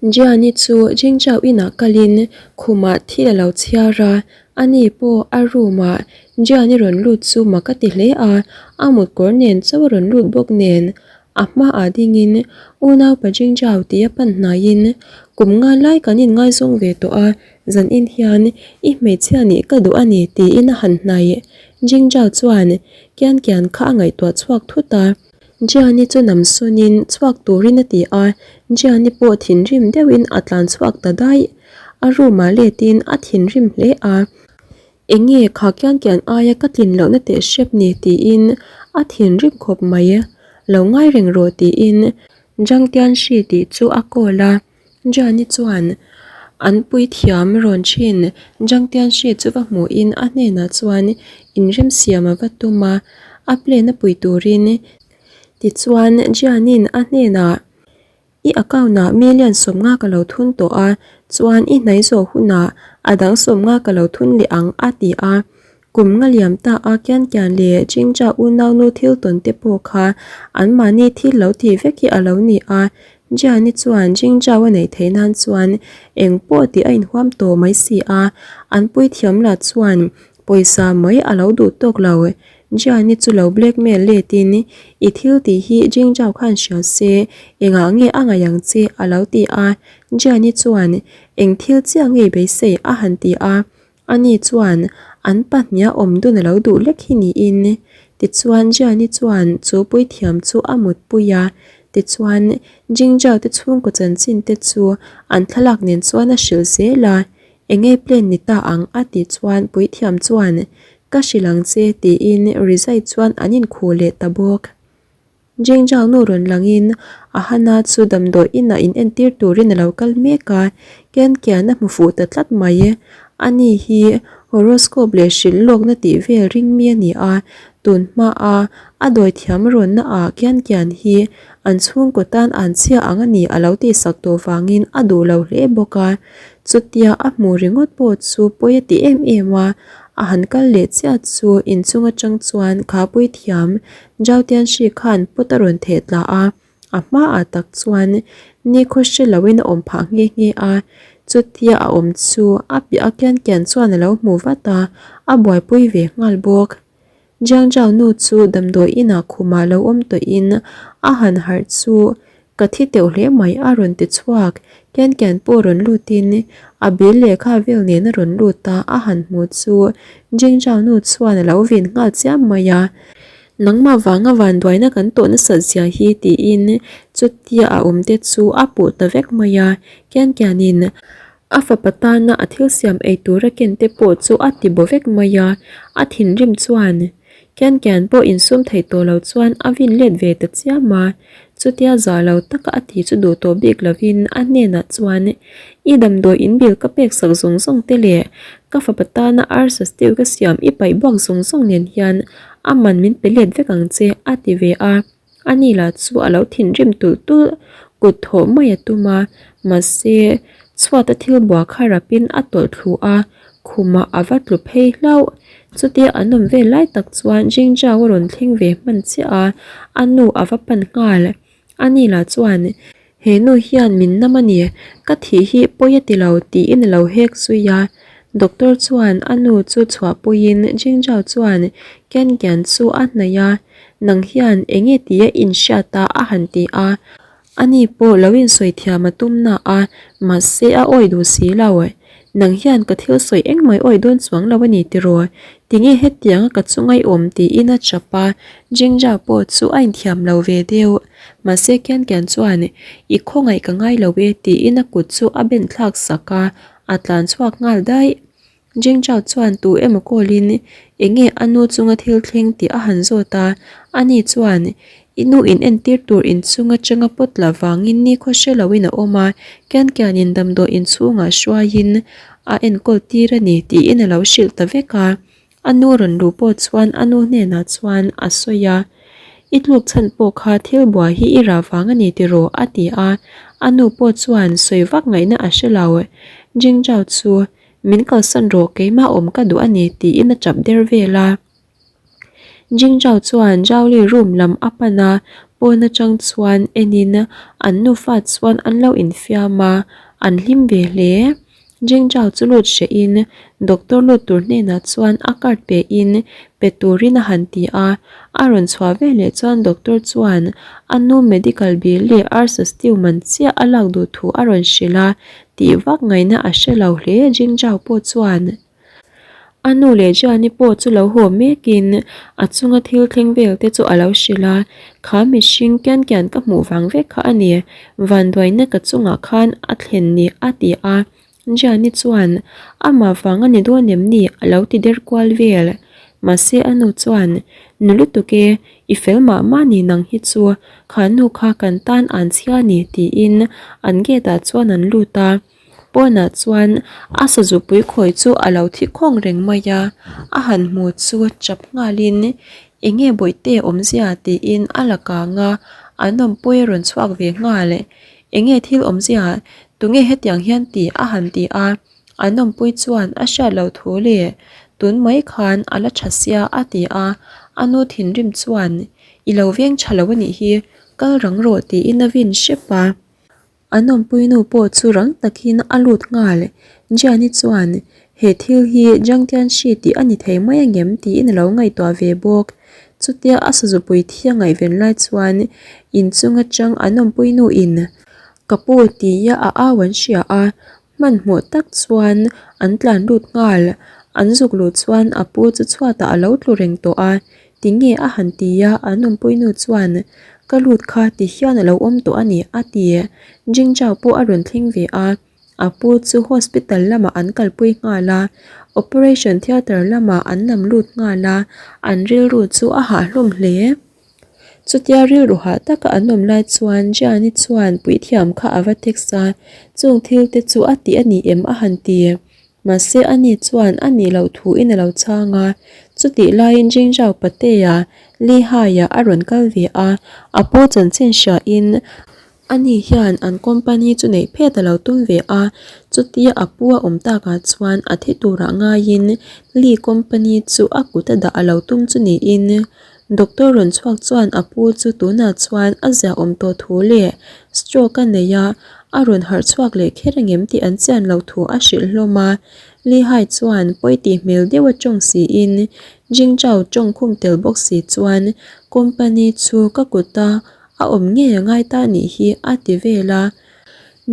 Gianni chu Jingzhao inah kalin khumah thil a lo chhiar a, ani pawh a room ah Gianni rawn lut chu mak a ti hle a, a mutkawr nen chauh a rawn lut bawk nen a hmaah dingin unaupa Jingzhao tih a pan hnaiin kum nga lai kan inngaizawng ve tawh a, zan in hian i hmeichhia nih ka duh a ni tiin a han hnaih. Jingzhao chuan kian kian kha a ngaihtuah chhuak thut a. Gianni chu nam sawnin chhuak turin a ti a, Gianni pawh thinrim deuhin a tlan chhuak ta daih. A room ah letin a thinrim hle a, Enge kha kian kian aia ka tlin lohna teh hrep ni tiin a thinrim khawp mai. Lo ngai reng rawh tiin Zhang Tianshi tih chu a call a, Gianni chuan an puithiam rawn thin Zhang Tianshi chu va hmuhin a hnenah chuan inremsiam a va tum a, a plan a pui turin. Tichuan Gianni'n a hnenah, I account ah million 50 ka lo thun tawh a, chuan i hnai zawh hunah a dang 50 ka lo thun leh ang a ti a. Kum nga liam ta a kian kian leh Jingja unaunu thil tawn te pawh kha anmahni thil lo tih vek hi a lo ni a, Jiani chuan Jingjao a neih theih nan chuan eng pawh tih a inhuam tawh mai si a, an puithiam lah chuan pawisa mai a lo duh tawk lo. Jiani chu lo blackmail letin i thil tih hi Jingjao khan hria se engah nge a ngaih ang che a lo ti a, Jiani chuan eng thil chiah ngei beisei a han ti a. Ani chuan an pahniha awm dun a lo duh lek hi niin. Tichuan Jiani chuan chu puithiam chu a mutpui a, tichuan Jingjao te chhungkaw chanchin te chu an thlalak nen chuan a hrilh zel a, Engei plan ni ta ang a tih chuan puithiam chuan Ka hrilh ang che tiin rizai chuan an inkhuh leh ta bawk. Jingjao nu rawn langin a Hana chu damdawi inah in entir turin a lo kal mek a, Ken Kian a hmu fuh ta tlat mai. Ani hi horoscope leh hrilh lawkna tih vel ring mi a ni a, tun hmaa a dawi thiam rawnna ah Ken Kian hi an chhungkaw tan an chhia ang a ni a lo tihsak tawh vangin a duh lo hle bawk a. Chutia a hmuh ringawt pawh chu pawi a ti em em a, a han kal leh chiah chu inchung atang chuan kha puithiam Zhao Tianshi khan pawt a rawn theh tla a, a hmaah tak chuan nikhaw hre loin a awm phah nghe nghe a, chutia a awm chu a piah a kian kian chuan a lo hmu vat a, a buaipui ve nghal bawk. Jiang Zhao nu chu damdawi inah khumah lo awm tawhin a han harh chu Ka thi teuh hle mai a rawn ti chhuak, kian kian pawh rawn lutin a bil lehkha vel nen a rawn lut a, a han hmu chu Jingzhao nu chuan a lo vin nghal chiam mai a, Nangmah vanga vanduaina kan tawh nasat zia hi tiin chutia a awm te chu a puh ta vek mai a, kian kianin a fapa tana a thil siam ei tura ken te pawh chu a ti baw vek mai a, a thinrim chuan Kian kian pawh insum thei tawh lo chuan a vin let ve ta chiam a, chutia za lo taka a ti chu duh tawh bik lovin a hnenah chuan I damdawi in bil ka pek sak zawng zawng te leh ka fapa tana arsa stew ka siam i paih buak zawng zawng nen hian a man min pe let vek ang che a ti ve a, ani lah chu a lo thinrim tulh tulh kut thawh mai a tum a, mahse chhuata thil bua kha rapin a tawlh thlu a. Khumah a va tlu phei hlauh. Chutia an awm vel lai tak chuan Jingzhao a rawn thleng ve hman chiah a, a nu a va pan nghal. Ani lah chuan, He nu hian min nam a ni, ka thih hi pawi a ti lo tiin a lo hek zui a. Doctor chuan a nu chu chhuahpuiin Jingzhao chuan Kian Kian chu a hnaih a, Nang hian enge tia inhriat a a han ti a. Ani pawh lo insawi thiam a tum na a, mahse a awi duh si lo. Nang hian ka thil sawi engmah i awi dawn chuang lo a ni tiraw? Tinge hetianga ka chunga i awm tiin a chap a, Jingja pawh chu a inthiam lo ve deuh. Mahse Kian Kian chuan i khawngaih ka ngai lo e tiin a kut chu a ben thlak sak a, a tlan chhuak nghal daih. Jingja chuan tu emaw call-in enge a nu chunga thil thleng tih a han zawt a, ani chuan i nu in entir tur inchung atanga pawt la vangin nikhaw hre loin a awm a, kian kianin damdawi inchhungah hruaiin a enkawl tir a ni tiin a lo hrilh ta vek a. A nu rawn luh pawh chuan a nu hnenah chuan a sawi a, I tluk chhan pawh kha thil buai hi i rah vang a ni tiraw? a ti a, a nu pawh chuan sawi vak ngaihna a hre lo. Jingzhao chu Min kalsan rawh keimah awm ka duh a ni tiin a chap der vel a. Jingzhao chuan Zhaoli room lam a pan a, Pawn atang chuan enin an nufa chuan an lo infiam a, an hlim ve hle. Jingzhao chu lut hrehin doctor lut tur hnenah chuan a card pein pe turin a han ti a, a rawn chhuah veleh chuan doctor chuan a nu medical bill leh arsa stew man chiah a lak duh thu a rawn hrilh a, tih vak ngaihna a hre lo hle Jingzhao pawh chuan. A nu leh Jani pawh chu lo haw mekin a chunga thil thleng vel te chu a lo hrilh a, Kha mihring kian kian ka hmuh vang vek kha a ni, vanduaina ka chungah khan a thlen ni a ti a. Jani chuan, Amah vang a ni dawn em ni? a lo ti der kual vel. Mahse a nu chuan, Nu lutuk e, i fel mah mah ni nang hi chu, kha nu kha kan tan an chhia ni tiin an gate ah chuan an lut a. Pawnah chuan a sazupui khawi chu a lo thi khawng reng mai a, a han hmu chu chap nghalin eng nge bawihte awmzia tiin a la kang a, an awmpui a rawn chhuak ve nghal. Eng nge thil awmzia tunge hetiang hian ti a han ti a, an awmpui chuan a hriat loh thu leh tun mai khan a la tha sia a ti a, a nu thinrim chuan i lo veng tha lo a nih hi kal rang rawh tiin a vin hrep a. An awmpuinu pawh chu rang takin a lut nghal. Jiani chuan, He thil hi Zhang Tianshi tih a ni thei mai angem? tiin a lo ngaihtuah ve bawk. Chutia a sazupui thi a ngaihven lai chuan inchung atang an awmpuinu in Ka pu tia a au an hria a, hmanhmawh tak chuan an tlan lut nghal. An zuk luh chuan a pu chu chhuatah a lo tlu reng tawh a, Tinge a han ti a, an awmpuinu chuan, Ka lut kha ti hian a lo awm tawh a ni, a ti. Jingzhao pawh a rawn thleng ve a, a pu chu hospital lamah an kalpui nghal a, operation theatre lamah an nam lut nghal a, an rilru chu a hah hlawm hle. Chutia rilru hah taka an awm lai chuan Jiani chuan puithiam kha a va text a, chung thil te chu a ti a ni em a han ti. Mahse ani chuan a nih loh thuin a lo chhang a, chutih laiin Jingzhao Patea, Lehai-ah a rawn kal ve a, a pu chanchin hriain ani hian an company chu neih phet a lo tum ve a, chutia a pu a awm takah chuan a thi turah ngaiin Li company chu a kut a dah a lo tum chu niin doctor rawn chhuak chuan a pu chu tunah chuan a ziahawm tawh thu leh stroke a nei a, A rawn harh chhuak leh kher angem tih an chian loh thu a hrilh hlawm a. Li Hai chuan pawi tih hmel deuh a tawng siin Jing Chao tawng khum tel bawk si chuan company chu ka kuta a awm ngei a ngai ta nih hi a ti vel a.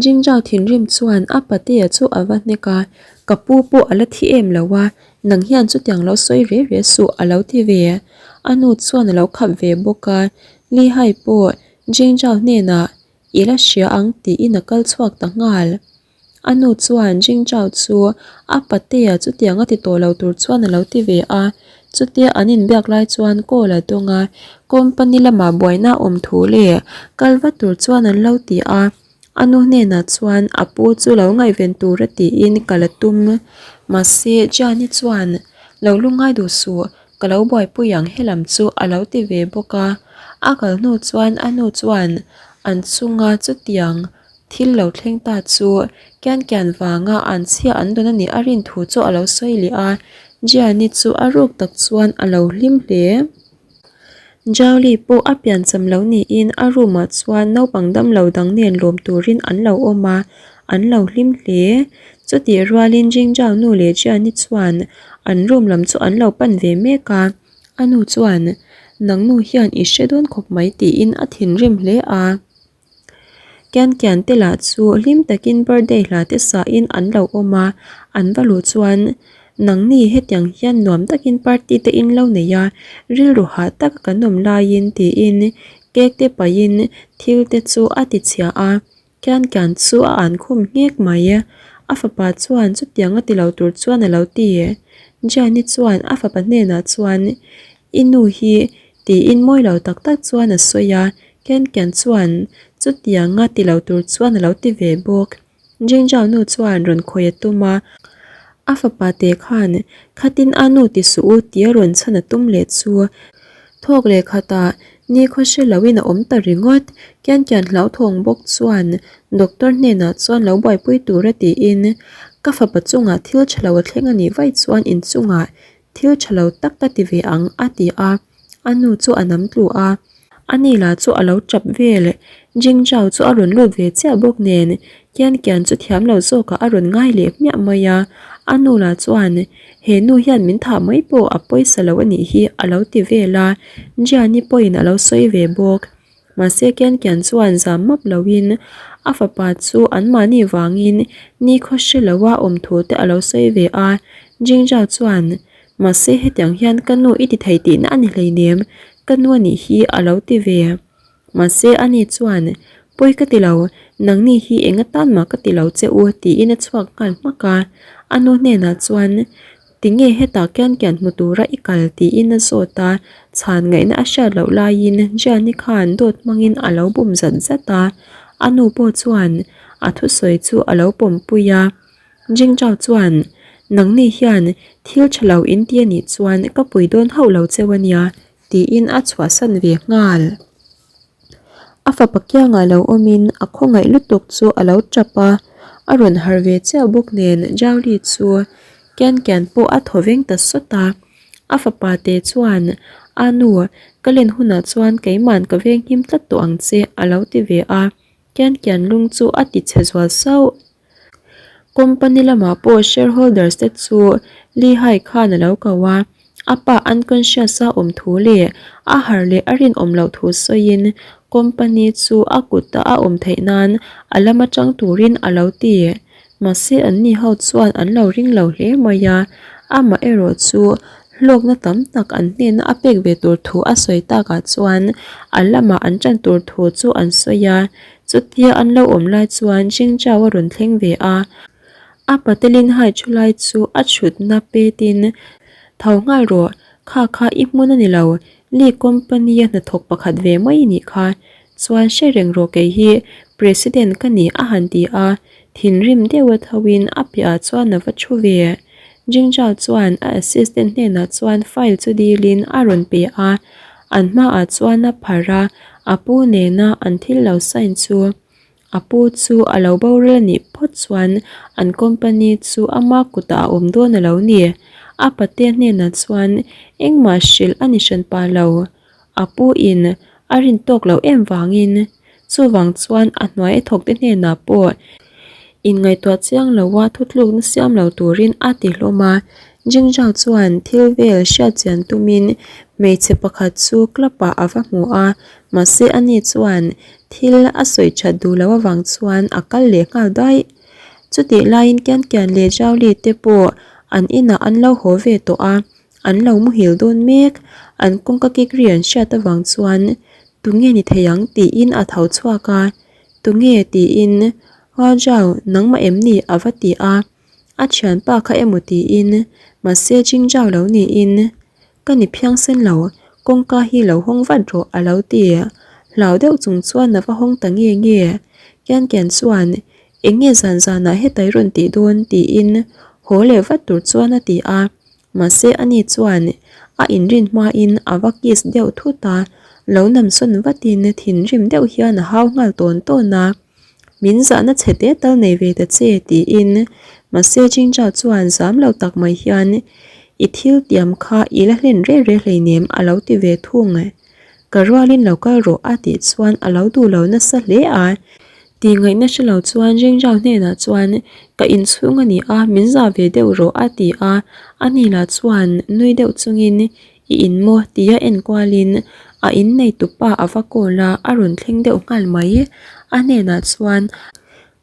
Jing Chao thinrim chuan a patea chu a va hnek a, Ka pu pawh a la thi em lo a, nang hian chutiang lo sawi re re suh a lo ti ve. A nu chuan a lo khap ve bawk a, Li Hai pawh Jing Chao hnenah I la hria ang tiin a kal chhuak ta nghal. A nu chuan Jingzhao chu a patea chutiang a ti tawh lo tur chuan a lo ti ve a. Chutia an inbiak lai chuan call a dawng a, company lamah buaina a awm thu leh kal vat tur chuan an lo ti a. A nu hnenah chuan a pu chu lo ngaihven tur a tiin kal a tum. Mahse Jiani chuan lo lungngai duh suh, Ka lo buaipui ang helam chu a lo ti ve bawk a, a kal hnu chuan a nu chuan an chunga chutiang thil lo thleng ta chu kian kian vanga an chhia an dawn a nih a rin thu chu a lo sawi leh a, Jiani chu a ruk tak chuan a lo hlim hle. Jaoli pawh a piancham lo niin a room ah chuan naupang damlo dang nen lawm turin an lo awm a, an lo hlim hle. Chutih rualin Jingjao nu leh Jiani chuan an room lam chu an lo pan ve mek a, a nu chuan, Nang nu hian i hre dawn khawp mai tiin a thinrim hle a. Kian kian te lah chu hlim takin birthday hla te sahin an lo awm a, an va luh chuan nangni hetiang hian nuam takin party te in lo nei a, rilru hah taka kan awm laiin tiin cake te pahin thil te chu a ti chhia a, kian kian chu a an khum nghek mai. A fapa chuan chutiang a ti lo tur chuan a lo ti. Jani chuan a fapa hnenah chuan i nu hi tiin mawi lo tak tak chuan a sawi a, Ken Ken chuan chutianga ti lo tur chuan a lo ti ve bawk. Jingjao nu chuan rawn khawih a tum a, a fapa te khan khatin a nu ti suh u tia rawn chhan a tum leh chu thawk leh khatah nikhaw hre loin a awm ta ringawt. Ken Ken hlauthawng bawk chuan doctor hnenah chuan lo buaipui tura tiin ka fapa chungah thil tha lo a thleng a nih vaih chuan inchungah Thil tha lo tak ka ti ve ang, a ti a. A nu chu a nam tlu a. Ani lah chu a lo tap vel. Jingzhao chu a rawn lut ve chiah bawk nen Kian Kian chu thiam lo zawkah a rawn ngai leh hmiah mai a. A nu lah chuan, He nu hian min thah mai pawh a pawisa lo a nih hi a lo ti vel a. Jiani pawhin a lo sawi ve bawk. Mahse Kian Kian chuan zam map loin a fapa chu anmahni vangin nikhaw hre loa awm thu te a lo sawi ve a. Jingzhao chuan, Mahse hetiang hian ka nu i ti thei tihna a ni hleinem, ka nu a nih hi a lo ti ve. Mahse ani chuan, Pawi ka ti lo, nangni hi eng atan mah ka ti lo che u tiin a chhuak nghal hmak a. A nu hnenah chuan, Tinge hetah kian kian hmu tura i kal tiin a zawt a, chhan ngaihna a hriat loh laiin Gianni khan dawt hmangin a lo bum zat zat a. A nu pawh chuan a thusawi chu a lo pawmpui a. Jingzhao chuan, Nangni hian thil tha lo in ti a nih chuan ka pui dawn hauh lo cheu a nia, tiin a chhuahsan ve nghal. A fapa kiangah lo awmin a khawngaih lutuk chu a lo tap a, a rawn harh ve chiah bawk nen Zhaoli chu kian kian pawh a thaw veng ta sawt a. A fapa te chuan, A nu, ka len hunah chuan keiman ka venghim tlat tawh ang che a lo ti ve a. Kian kian lung chu a ti chhe zual sauh. Company lamah pawh shareholders te chu Lehigh khan a lo ko a, a pa unconscious a awm thu leh a harh leh a rinawm loh thu sawiin company chu a kuta a awm theih nan a lam atang turin a lo ti. Mahse anni ho chuan an lo ring lo hle mai a, amah erawh chu hlawkna tam tak an hnena a pek ve tur thu a sawi takah chuan a lamah an tan tur thu chu an sawi a. Chutia an lo awm lai chuan Jingzhao a rawn thleng ve a, a patelin hai thu lai chu a chhutna petin, Tho nghal rawh, kha kha i hmun a ni lo, Lee Company-a hnathawk pakhat ve mai i nih kha, chuan hre reng rawh kei hi President ka ni a han ti a, thinrim deuh a thoin a piahah chuan a va thu ve. Jingzhao chuan a assistant hnenah chuan file chu dilin a rawn pe a, an hmaah chuan a pharh a, a pu nena an thil lo sign chu a pu chu a lo boral a nih phawt chuan an company chu ama kutah a awm dawn a lo ni. A patea hnenah chuan engmah hrilh a ni hran pah lo, a pu in a rin tawk loh em vangin chuvang chuan a hnuai a thawkte hnenah pawh inngaihtuah chiang loa thutlukna siam lo turin a ti hlawm a. Jingzhao chuan thil vel hriat chian tumin hmeichhe pakhat chu club ah a va hmu a, mahse ani chuan thil a sawi that duh loh avang chuan a kal leh nghal daih. Chutih laiin Kian Kian leh Zhao Li te pawh an inah an lo haw ve tawh a. An lo muhil dawn mek, an kawngka kik ri an hriat avang chuan tunge ni thei ang tiin a tho chhuak a, tunge tiin Hua Zhao nangmah em ni a va ti a, a thianpa kha emaw tiin mahse Jing Zhao lo niin ka ni phiang sen lo, kawngka hi lo hawng vat rawh a lo ti. Hlau deuh chung chuan a va hawng ta nge nge, Kian Kian chuan eng nge zan zanah hetai rawn tih dawn tiin haw leh vat tur chuan a ti a. Mahse ani chuan a inrin hmain a va kiss deuh thut a, lo namsawn vatin thinrim deuh hian a hau nghal tawn tawn a, Min zahna chhe te tal nei ve ta che tiin mahse Jingzhao chuan zam lo tak mai hian I thil tiam kha i la hlen reh reh hleinem a lo ti ve thung. Ka rualin lo kal rawh a tih chuan a lo duh lo nasa hle a. Tih ngaihna hre lo chuan Ringrau hnenah chuan ka inchhung a ni a, min zah ve deuh rawh a ti a. Ani lah chuan nui deuh chungin i in maw tia en kualin a innei tupa a va call a, a rawn thleng deuh nghal mai. A hnenah chuan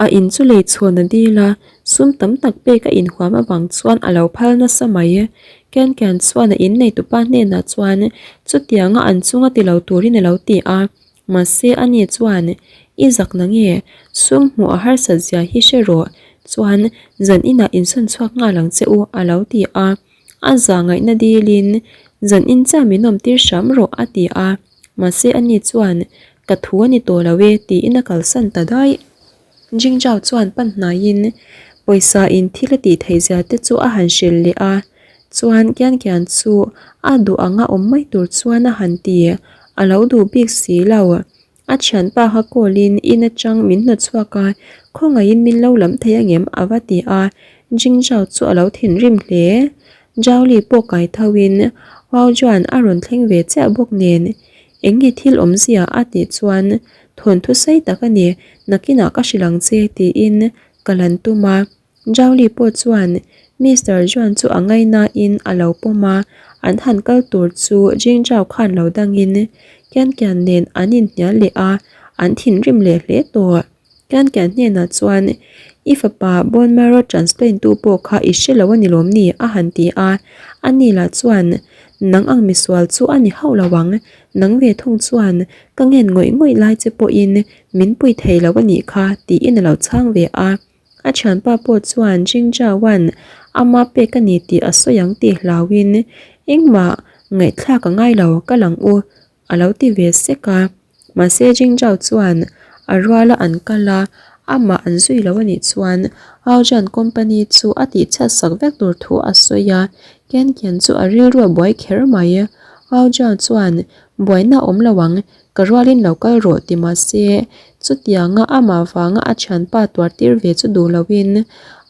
A in chu lei chhawn a dil a, sum tam tak pek a inhuam avang chuan a lo phal nasa mai. Ken Ken chuan a in neitupa hnenah chuan chutianga an chunga ti lo turin a lo ti a, mahse ani chuan i zak na nge, sum hmuh a harsat zia hi hre rawh, chuan zan inah insawn chhuak nghal ang che u a lo ti a. A za ngaihna dilin zan in chiah min awm tir hram rawh a ti a, mahse ani chuan ka thu a ni tawh lo e tiin a kalsan ta daih. Jingzhao chuan pan hnaiin pawisa in thil a tih theih zia te chu a han hrilh leh a, chuan Kian Kian chu a duh anga awm mai tur chuan a han ti, a lo duh bik si lo. A thianpa kha call in in atang min hnawt chhuak a, khawngaihin min lo lam thei angem a va ti a, Jingzhao chu a lo thinrim hle. Zhaoli pawh kai tho in Huao Juan a rawn thleng ve chiah bawk nen. Eng nge thil awmzia a tih chuan thawnthu sei tak a ni, nakinah ka hrilh ang che tiin ka lan tum a. Zhaoli pawh chuan Mister Juan chu a ngaihnain a lo pawm a, an han kal tur chu Jing Zhao khan lo dangin Kian Kian nen an inhnial leh a, an thinrim leh hle tawh. Kian Kian hnenah chuan I fapa bone marrow transplant tu pawh kha i hre lo a ni lawm ni? a han ti a, ani lah chuan Nang ang misual chu a ni hauh lo ang, nang ve thung chuan ka ngen ngawih ngawih lai che pawhin min pui thei lo a nih kha tiin a lo chhang ve a. A thianpa pawh chuan Jingzhao-a'n ama pek a ni tih a sawi ang tih hlauhin engmah ngaihthlak a ngai lo, ka lang u a lo ti ve sek a. Mahse Jingzhao chuan a ruala an kal a, amah an zui lo a nih chuan Haojian company chu a tihchhiat sak vek tur thu a sawi a, Ken Ken chu a rilru a buai kher mai. Haojian chuan buaina a awm lo ang, Ka rualin lo kal rawh ti mahse chutianga amah vanga a thianpa tuar tir ve chu duh loin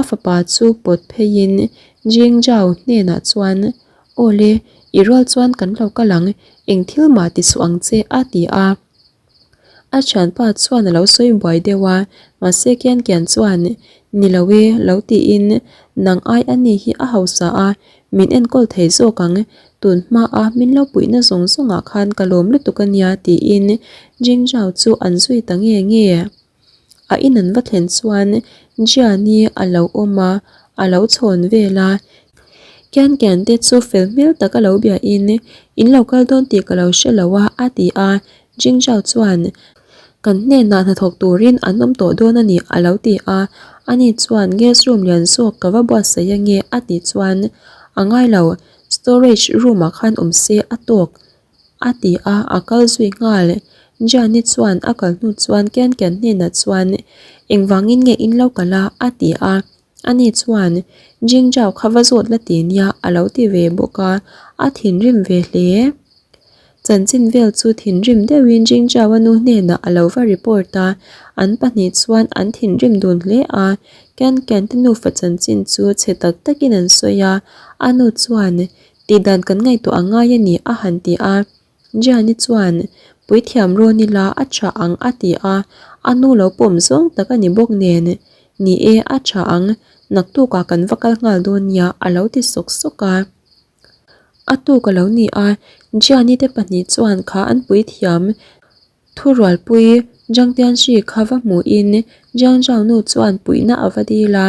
a fapa chu pawt pheiin Jing Zhao hnenah chuan Aw le, i rual chuan kan lo kal ang, eng thil mah ti suh ang che a ti a. A thianpa chuan a lo sawi buai deuh a, mahse Kian Kian chuan Ni lo e, lo tiin nang ai a ni hi a hausa a, Min enkawl thei zawk ang, tun hmaa min lo puihna zawng zawngah khan ka lawm lutuk a nia tiin Jingzhao chu an zui ta nge nge. A in an va thlen chuan Jiani a lo awm a, a lo chhawn vel a. Kian Kian te chu fel hmel tak a lo biain in lo kal dawn tih ka lo hre lo a a ti a, Jingzhao chuan Kan hnenah hnathawk turin an awm tawh dawn a ni a lo ti a, ani chuan guest room lian zawk ka va buatsaih ange a tih chuan a ngai lo, storage room ah khan awm se a tawk a ti a, a kal zui nghal. Gianni chuan a kal hnu chuan Ken Ken hnenah chuan engvangin nge in lo kal a a ti a, ani chuan Jingjao kha va zawt la ti nia a lo ti ve bawk a, a thinrim ve hle. Chanchin vel chu thinrim deuhin Jingzhao-a nu hnenah a lo va report a, an pahnih chuan an thinrim dun hle a. Ken Ken te nufa chanchin chu chhe tak takin an sawi a, a nu chuan, Tihdan kan ngaihtuah a ngai a ni a han ti a. Jiani chuan, Puithiam rawn ila a tha ang a ti a, a nu lo pawm zawng tak a ni bawk nen. Ni e, a tha ang, naktukah kan va kal nghal dawn nia a lo ti sawk sawk a. A tuk a lo ni a, Gianni te pahnih chuan kha an puithiam thurualpui Zhang Tianxi kha va hmuhin Jiang Zhao nu chuan puihna a va dil a.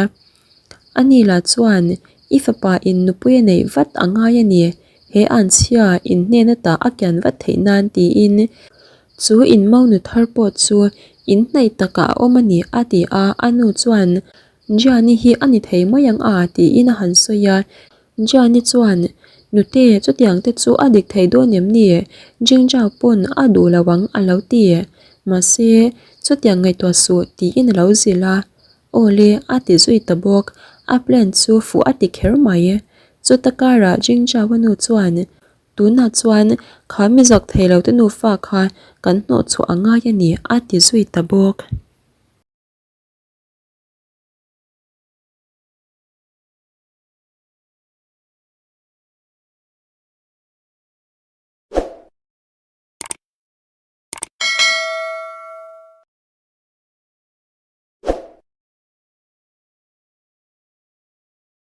Ani lah chuan, I fapa in nupui a neih vat a ngai a ni, he anchhia in hnen ata a kian vat theih nan tiin chu in monu thar pawh chu in hnaih takah a awm a ni a ti a, a nu chuan Gianni hi a ni thei mai ang a tiin a han sawi a. Gianni chuan, Nute, chutiang te chu a dik thei dawn em ni? Jingzhao pawn a duh lo ang a lo ti. Mahse, chutiang ngaihtuah suh tiin a lo zilh a. Aw le, a ti zui ta bawk. A plan chu fuh a ti kher mai. Chuta karah Jingzhao-a nu chuan, Tunah chuan kha mi zak thei lo te nufa kha kan hnawhchhuah a ngai a ni a ti zui ta bawk.